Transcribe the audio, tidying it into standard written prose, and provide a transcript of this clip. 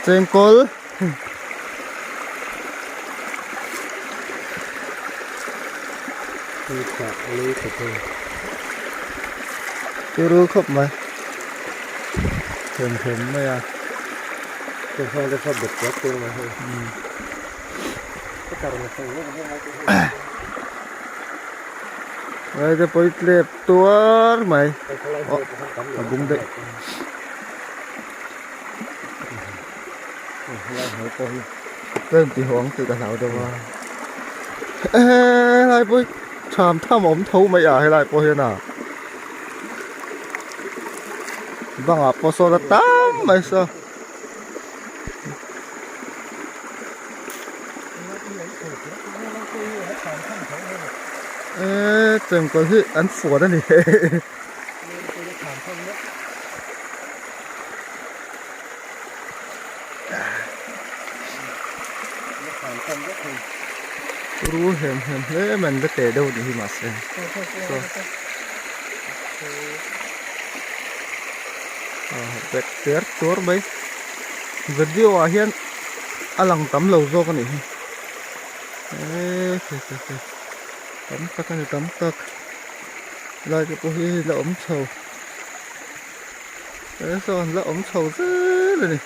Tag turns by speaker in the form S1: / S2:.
S1: Chengkawl Turu khawp mai Them them mai a Hei te pawh hi tlep tuar mai a bung daih. Ka inti haw ang tih ka hlau deuh a helai pawh hi tham tham a awm tho mai a helai pawh hian a bangah pawh sawn a tam mai saw. Eee chengkawl hi an fuan a ni. Ru hem hem hle mai an la teh deuh anih hi mahse saw bet ter tuar mai video ah hian a lang tam lo zawk anih hi eee khe khe khe tam tak a ni tam tak. Lai te pawh hi la awm chho he sawn la awm chho zel a ni.